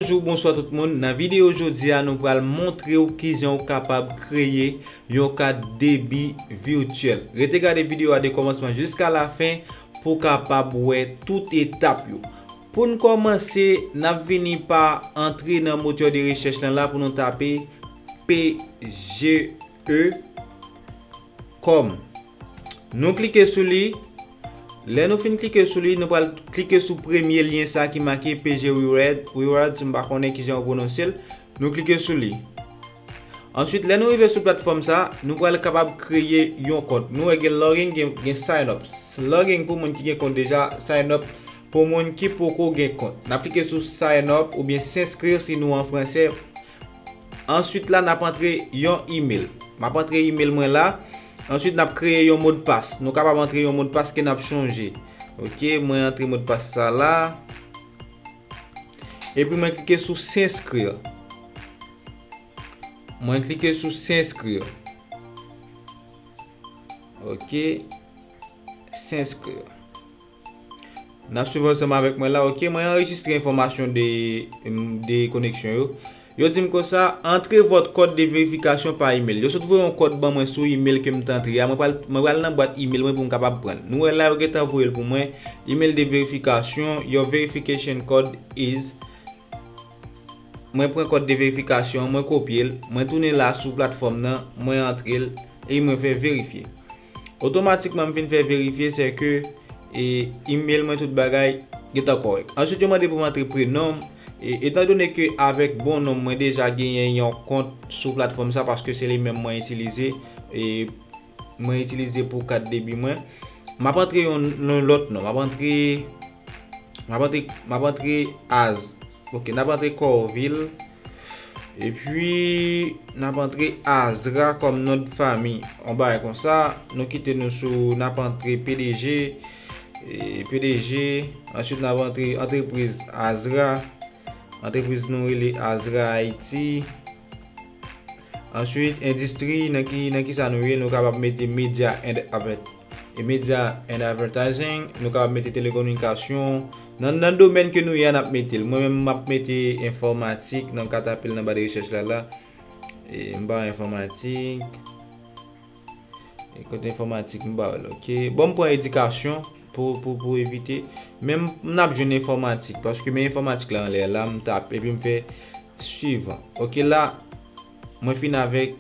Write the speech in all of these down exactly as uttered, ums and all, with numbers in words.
Bonjou, bonswa tout moun. Nan videyo jodi a, nou pral montre w kijan w kapab kreye yon kat debi vityèl. Rete gade videyo a de kòmansman jiska lafen pou w kapab wè tout etap yo. Pou n kòmanse, n ap vini pa antre nan motè de rechèch lan la pou nou tape P G E kòm. Nou klike sou li. Lè nou fin klike sou li, nou pral klike sou premye lyen sa ki make P G Reward. Reward, si m pa konnen kijan yo pwononse l. Nou klike sou li. Answit, lè nou rive sou platfòm sa, nou pral kapab kreye yon kont. Nou wè gen login, gen, gen sign up. Login pou moun ki gen kont deja, sign up pou moun ki poko gen kont. N ap klike sou sign up oubyen s'inscrire si nou an fransè. Answit la, n ap antre yon email. M ap antre email mwen la. Answit, n ap kreye yon modpas. Nou kapab antre yon modpas ke n ap chonje. Ok, mwen antre modpas sa la. Epi mwen klike sou s'inscrire. Mwen klike sou s'inscrire. Ok. S'inscrire. N ap swiv ansanm avèk mwen la. Ok, mwen anrejistre enfòmasyon de, de koneksyon yo. Yo di m konsa, entrer votre code de vérification par email. Yo sot voye yon kòd ban mwen sou email ke m t antre a. Mwen pral, mwen pral nan bwat email mwen pou m kapab pran l. Nou wè la, yo gentan voye l pou mwen. Email de vérification, your verification code is. Mwen pran kòd de verifikasyon, mwen kopye l, mwen tounen la sou platfòm nan, mwen antre l, e mwen fè verifye. Otomatikman, m fin fè verifye, se ke, e, email mwen, tout bagay gentan kòrèk. Answit, yo mande pou m antre prenon m, e, etandone ke avèk bon non m, mwen deja genyen yon kont sou platfòm sa, paske se li menm mwen itilize, e, mwen itilize pou kat debi mwen. M ap antre yon, yon lòt non, m ap antre, m ap antre, m ap antre as. Ok, n ap antre Corville. Epi, n ap antre Azra kòm non de fami. Yon bagay konsa, nou kite nou sou, n ap antre P D G, e, P D G, answit n ap antre antrepriz Azra, antrepriz nou rele Azra Haiti. Answit, endistri, nan ki, nan ki sa nou ye, nou kapab mete media and advert-, e media and advertising, nou kapab mete telekominikasyon. Nan, nan domèn ke nou ye a, n ap mete l. Mwen menm, m ap mete enfòmatik, nan katapil nan ba de rechèch la, la. E, m ba enfòmatik. E kote enfòmatik, m ba l, ok. Bon, m pran edikasyon pou, pou, pou evite. Men m, m ap jwenn enfòmatik, paske men enfòmatik la anlè la, m tape, epi m fè swivan. Ok, la, mwen fin avèk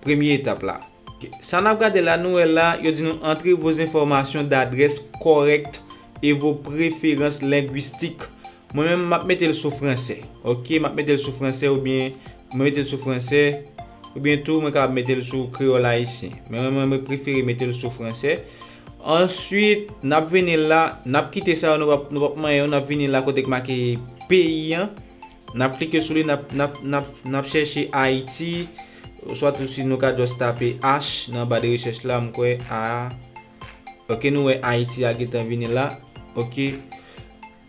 premye etap la. Ok, sa n ap gade la, nou wè la, yo di nou entrer vos informations d'adresse correctes et vos préférences linguistiques. Mwen menm, m ap mete l sou fransè. Ok, m ap mete l sou fransè oubyen mwen mete l sou fransè, oubyen tou mwen kapab mete l sou kreyòl ayisyen. Men mwen, mwen, mwen prefere mete l sou fransè. Answit, n ap vini la, n ap kite sa yo, nou p ap, nou p ap manyen yo, n ap vini la kote k make peyi an. N ap klike sou li, n ap, n ap, n ap, n ap chèche Ayiti, oswa tou si nou ka just tape H nan ba de rechèch la, m kwè A. Ok, nou wè Ayiti a gentan vini la. Ok.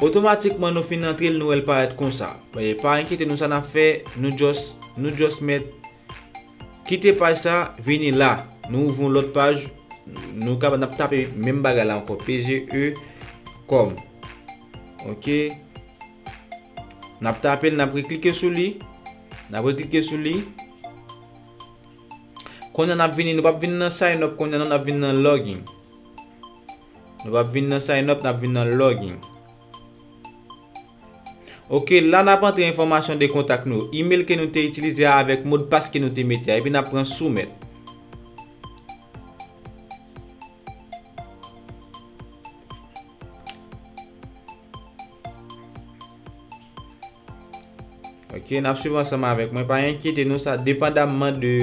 Otomatikman nou fin antre l, nou wè l parèt konsa. E pa enkyete nou, sa n ap fè, nou just, nou just mèt kite paj sa, vini la. Nou ouvri yon lòt paj, nou kapab, n ap tape menm bagay la ankò, P G E kòm. Ok. N ap tape l, n ap reklike sou li. N ap reklike sou li. Kounye a n ap vini, nou p ap vin nan sign up kounye a, non, n ap vin nan login. Nou p ap vin nan sign up, n ap vin nan login. Ok, la n ap antre enfòmasyon de kontak nou, email ke nou te itilize a avèk modpas ke nou te mete a, epi n ap pran soumèt. Ok, n ap swiv ansanm avèk mwen. Pa enkyete nou, sa depandamman de,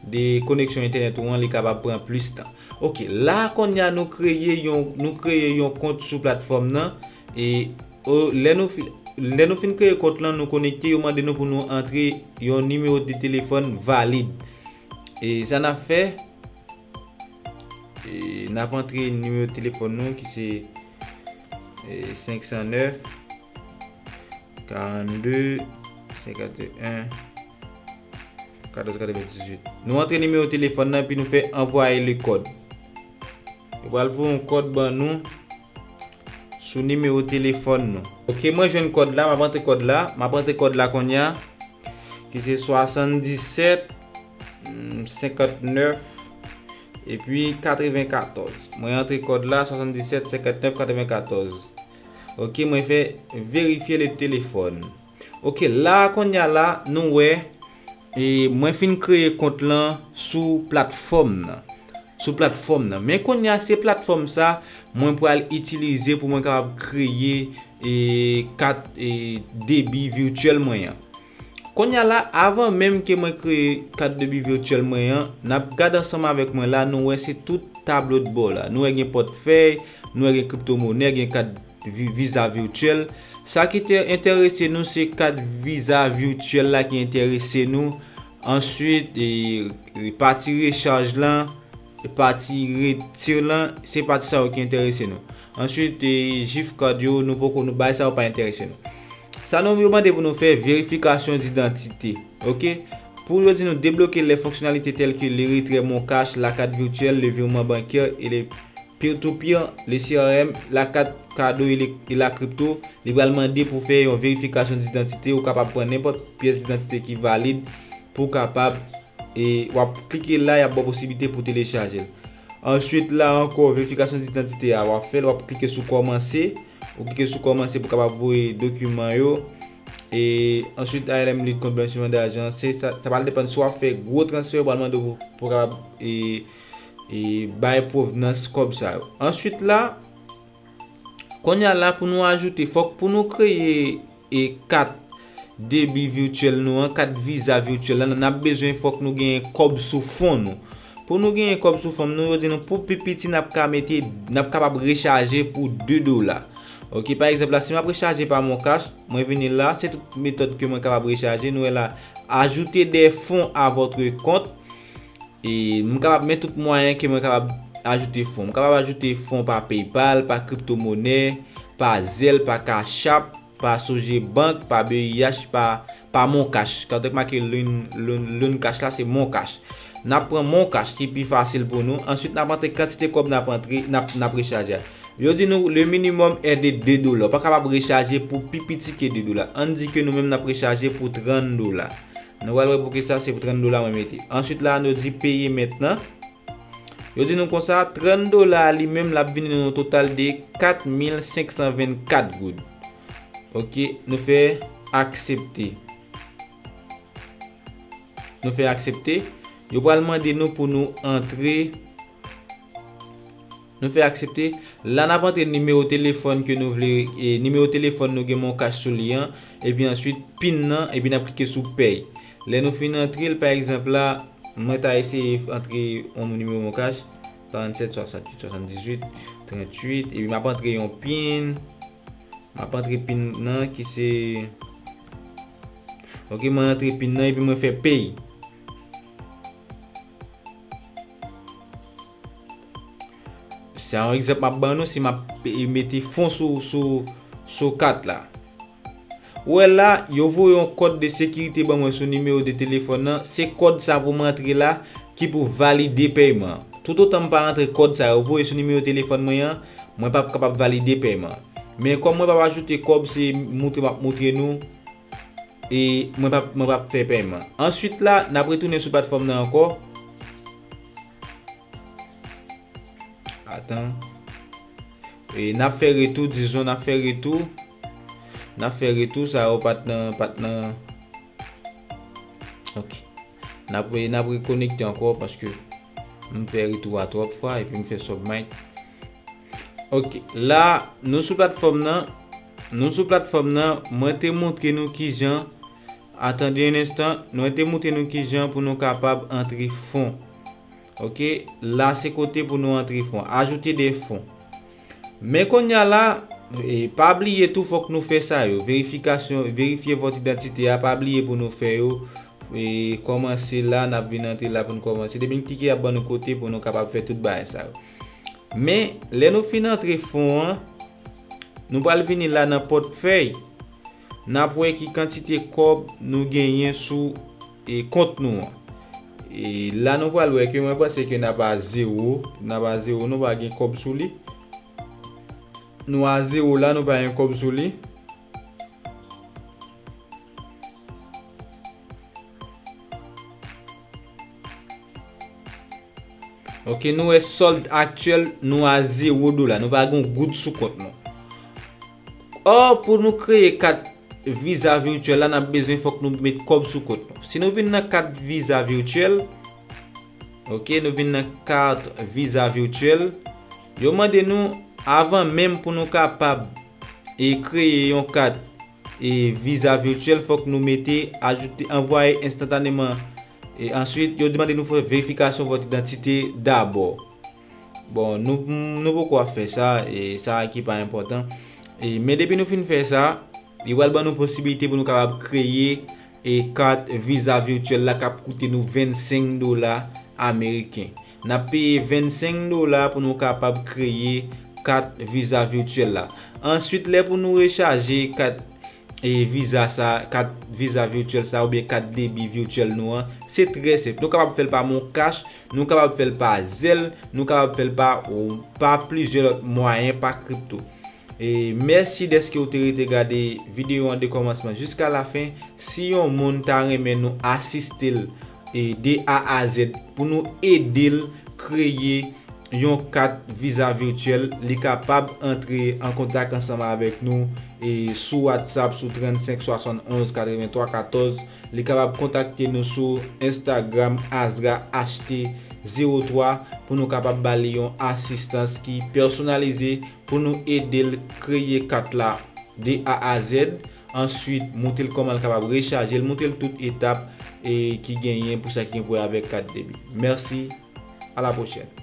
de koneksyon entènèt ou an, li kapab pran plis tan. Ok, la kounye a nou kreye yon, nou kreye yon kont sou platfòm nan. E o, lè nou fi-, lè nou fin kreye kont lan, nou konekte, yo mande nou pou nou antre yon nimewo de telefòn valid. E sa n ap fè, e n ap antre nimewo telefòn nou ki se, e, senk san nèf, karannde, senkanteyen, katòz katrevendizuit. Nou antre nimewo telefòn nan, epi nou fè anvoyer le code. Yo pral voye yon kòd ban nou. sou nimewo telefòn nou. Ok, mwen jwenn kòd la, m ap antre kòd la, m ap antre kòd la kounye a, ki se swasanndisèt, mm, senkantnèf, epi katrevenkatòz. Mwen antre kòd la, swasanndisèt, senkantnèf, katrevenkatòz. Ok, mwen fè verifye le telefòn. Ok, la kounye a la, nou wè, e mwen fin kreye kont lan sou platfòm nan. Sou platfòm nan. Men kounye a, se platfòm sa, mwen pral itilize pou mwen kapab kreye, e, kat, e, debi vityèl mwen an. Kounye a la, avan menm ke mwen kreye kat debi vityèl mwen an, n ap gade ansanm avèk mwen la, nou wè se tout tablo de bò la. Nou wè gen pòtfèy, nou wè gen kriptomonè, gen kat vi-, viza vityèl. Sa ki te enterese nou, se kat viza vityèl la ki enterese nou. Answit, e, e, pati rechaj lan, pati retire lan, se pati sa yo ki enterese nou. Answit, e, gift card yo, nou poko, nou, bagay sa yo pa enterese nou. Sa nou yo mande pou nou fè, verifikasyon didantite. Ok? Pou yo di nou débloquer les fonctionnalités telles que le retrait Mon Cash, la carte virtuelle, le virement bancaire et le peer-to-peer, le C R M, la carte cadeau et le, et la crypto, li pral mande pou fè yon verifikasyon didantite, ou kapab pran nenpòt pyès didantite ki valid pou w kapab, e w ap klike la, y ap ba w posiblite pou telechaje l. Answit la ankò, verifikasyon didantite a, w ap fè l, w ap klike sou kòmanse, ou klike sou kòmanse pou kapab voye dokiman yo. E answit, A L M Lead kont blanchiman dajan, se sa, sa pral depann si w ap fè gwo transfè, yo pral mande w pou, pou kapab, e, e bay pwovnans kòb sa yo. Answit la, kounye a la pou nou ajoute, fòk pou nou kreye, e, kat debi vityèl nou an, kat viza vityèl la, n ap bezwen fòk nou genyen kòb sou fon nou. Pou nou genyen kòb sou fon nou, yo di nou pou pi piti n ap ka mete, n ap kapab rechaje pou de dola. Ok, pa egzanp la, si m ap rechaje pa Mon Cash, mwen vini la, se tout metòd ke mwen kapab rechaje. Nou wè la, ajouter des fonds à votre compte. E m kapab, men tout mwayen ke mwen kapab ajoute fon. M kapab ajoute fon pa PayPal, pa kriptomonè, pa Zelle, pa Cash App, pa Sogebank, pa B I H, pa, pa Mon Cash. Kan te make Loon, Loon, Loon Cash la, se Mon Cash. N ap pran Mon Cash ki pi fasil pou nou. Answit, n ap antre kantite kòb n ap antre, n ap, n ap rechaje a. Yo di nou, le minimum est de de dola. Ou pa kapab rechaje pou pi piti ke de dola. Ann di ke nou menm n ap rechaje pou trant dola. Nou pral wè poukisa se pou trant dola mwen mete. Answit la, nou di payer maintenant. Yo di nou konsa, trant dola a li menm, l ap vini nan yon total de kat mil senk san vennkat goud. Ok, nou fè aksepte. Nou fè aksepte. Yo pral mande nou pou nou antre. Nou fè aksepte. La, n ap antre nimewo telefòn ke nou vle, e, nimewo telefòn nou gen Mon Cash sou li an, epi answit, pin nan, epi n ap klike sou pèy. Lè nou fin antre l, pa egzanp la, mwen ta eseye antre yon nimewo Mon Cash, karannsèt, swasanntuit, swasanndizuit, tranntuit, epi m ap antre yon pin, m ap antre pin nan ki se, ok, mwen antre pin nan, epi mwen fè pèy. Se yon egzanp m ap ban nou, si m ap, e, mete fon sou, sou, sou kat la. Ou wè la, yo voye yon kòd de sekirite ban mwen sou nimewo de telefòn nan. Se kòd sa pou m antre la ki pou valide pèyman an. Toutotan m pa antre kòd sa yo voye sou nimewo telefòn mwen an, mwen p ap kapab valide pèyman an. Men kòm mwen p ap ajoute kòb, se moutre m ap moutre nou. E mwen p ap, mwen p ap fè pèyman. Answit la, n ap retounen sou platfòm nan ankò. Atan. E n ap fè retou, dizon n ap fè retou. N ap fè retou, sa yo pa t nan, pa t nan. Ok. N ap, n ap rekonekte ankò paske m fè retou a twòp fwa epi m fè submit. Ok, la, nou sou platfòm nan. Nou sou platfòm nan, mwen te montre nou kijan, attendez un instant, mwen te montre nou kijan pou nou kapab antre fon. Ok, la se kote pou nou antre fon, ajouter des fonds. Men kounye a la, e, pa bliye tou, fòk nou fè sa yo. Verifikasyon, vérifier votre identité a, pa bliye pou nou fè yo. E, kòmanse la, n ap vin antre la pou nou kòmanse. Depi n klike, y ap ban nou kote pou nou kapab fè tout bagay sa yo. Men, lè nou fin antre fon an, nou pral vini la nan pòtfèy. N ap wè ki kantite kòb nou genyen sou, e, kont nou an. E la nou pral wè ke mwen panse ke n ap a zewo, n ap a zewo, nou pa gen kòb sou li. Nou a zewo la, nou pa gen kòb sou li. Ok, nou wè sòld aktyèl, nou a zewo dola. Nou pa gen goud sou kont nou. Ò, pou nou kreye kat Visa virtyèl la, n ap bezwen, fòk nou met kòb sou kont nou. Si nou vin nan kat Visa virtyèl, ok, nou vin nan kat Visa virtyèl, yo mande nou, avan menm pou nou kapab e kreye yon kat e Visa virtyèl, fòk nou mete ajoute, anvwaye enstantaneman. E answit, yo mande nou fè verifikasyon vòt idantite dabò. Bon, nou, nou poko ap fè sa, e sa ki pa enpòtan. E, men depi nou fin fè sa, li pral ban nou posibilite pou nou kapab kreye e kat Visa virtyèl la k ap koute nou vennsenk dola ameriken. N ap peye vennsenk dola pou nou kapab kreye kat Visa virtyèl la. Answit, lè pou nou rechaje kat e Visa sa, kat Visa virtyèl sa oubyen kat debi virtyèl nou an, se trè senp. Nou kapab fè l pa Moncash, nou kapab fè l pa Zelle, nou kapab fè l pa, pa plizyè lòt mwayen, pa kripto. E mèsi dèske w te rete gade videyo an de kòmansman jiska lafen. Si yon moun ta renmen nou asiste l e de A a Z pou nou ede l kreye yon kat Visa virtyèl, li kapab antre an kontak ansanm avèk nou e sou WhatsApp sou trannsenk swasannonz katrevenntwa katòz. Li kapab kontakte nou sou Instagram Azra H T zewo twa pou nou kapab ba li yon asistans ki pèsonalize pou nou ede l kreye kat la de A a Z. Answit, montre l kòman l kapab rechaje l, montre l tout etap e ki genyen pou sa ki gen pou wè avèk kat debi. Mèsi, a la pwochèn.